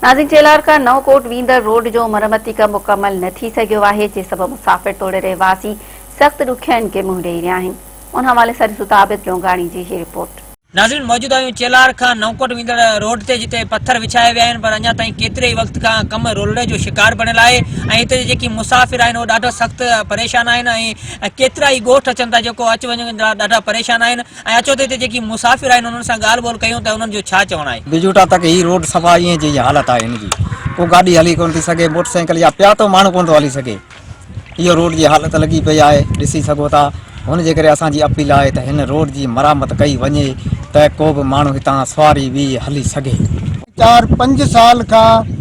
ناظرين چيلهار کان نئون ڪوٽ ويندڙ روڊ جو مرمتي ڪم مڪمل نه ٿي سگهيو آهي جنهن سبب مسافر توڙي رهواسي سخت ڏکيائين کي منهن ڏئي رهيا آهن ان حوالي سان ڏسو ته عابد لونگاڻي جي هي رپورٽ. ناظرين موجود آهيون چيلهار کان نئون ڪوٽ ويندڙ روڊ تي جتي پٿر وڇايا ويا آهن پر اڃا تائين ڪيتري ئي وقت کان ڪم رولڙي جو شڪار بڻيل آهي ۽ هتي جا جيڪي مسافر آهن اهي ڏاڍا سخت پريشان آهن ۽ ڪيترا ئي ڳوٺ اچن ٿا جيڪو اچ وڃ لاء ڏاڍا پريشان آهن ۽ اچو ته هتي جيڪي مسافر آهن انهن سان ڳالهه ٻولهه ڪيون ته انهن جو ڇا چوڻ آهي. بجوٽا تڪ هي روڊ صفا ائين جي حالت آهي هن جي ڪو گاڏي هلي ڪونه ٿي سگهي موٽر سائيڪل يا پياتو ماڻهو ڪونه ٿو هلي سگهي اهو روڊ جي حالت لڳي پئي آهي ڏسي سگهو ٿا هن جي ڪري اسان جي اپيل آهي ته هن روڊ جي مرامت ڪئي وڃي ته ڪو به ماڻهو هتان سواري ويهي هلي سگهي. چار پنج سال کان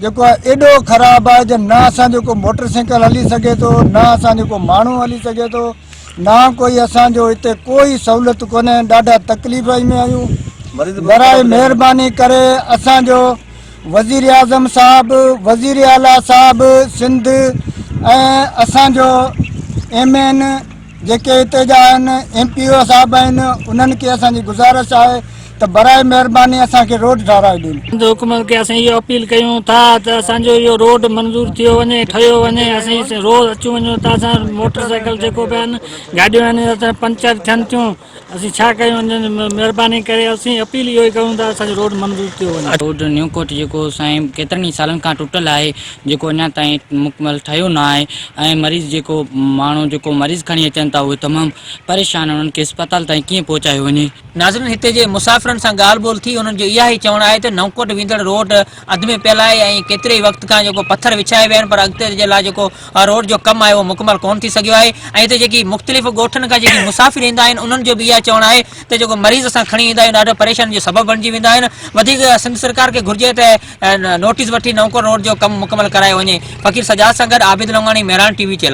جيڪو آهي ايڏو خراب آهي جو نه اسان جو ڪو موٽر سائيڪل هلي سگهي ٿو نه اسان جو ڪو ماڻهو هلي سگهي ٿو نه ڪوئي اسان جو هتي ڪوئي سهولت ڪونهي ڏاڍا تڪليف ۾ آهيون برائي مهرباني ڪري اسان جو وزير اعظم صاحب وزير اعليٰ صاحب سنڌ ۽ اسان جو ايم اين جيڪي هتي جا آهن ايم پي او صاحب آهن انهن کي اسان جي گذارش آهي ته برائي مهرباني اسان کي روڊ ٺهرائي ڏين. سنڌ حڪومت کي اسين اهو اپيل ڪيون ٿا ته اسان جو اهو روڊ منظور ٿيو وڃي ٺهيو وڃي اسين روز اچون وڃون ٿا اسان موٽر سائيڪل جيڪو به آهن گاڏيون آهن اسان پنچر ٿين ٿيون اسين ڇا ڪيون مهرباني ڪري اسين اپيل اهو ئي ڪيون ٿا اسان جو روڊ منظور ٿيو وڃي. روڊ نيو ڪوٽ جيڪو سائين ڪيترن ئي سالن کان ٽٽل آهي جيڪو اڃا تائين مڪمل ٺهيو نه آهي ۽ مريض جيڪو ماڻهو جيڪو مريض کڻي اچن ٿا اهي تمام پريشان آهن انهن کي اسپتال تائين ڪيئن پهچايو وڃي. ناظرين هتي جي مسافرن سان ڳالهه ٻولهه ٿي انهن جو اها ئي چوڻ آهي ته نئونڪوٽ ويندڙ روڊ اڌ ۾ پيل آهي ۽ ڪيتري ئي وقت کان جيڪو پٿر وڇايا ويا آهن پر اڳتي جي لاء جيڪو روڊ جو ڪم آهي اهو مڪمل ڪونه ٿي سگهيو آهي ۽ هتي جيڪي مختلف ڳوٺن کان جيڪي مسافر ايندا آهن انهن جو به اها چوڻ آهي ته جيڪو مريض اسان کڻي ايندا آهيون ڏاڍو پريشاني جو سبب بڻجي ويندا آهن وڌيڪ سنڌ سرڪار کي گهرجي ته نوٽيس وٺي نئونڪوٽ روڊ جو ڪم مڪمل ڪرايو وڃي فقير سجاد سان گڏ عابد لونگاڻي مهراڻ ٽي وي چيلا.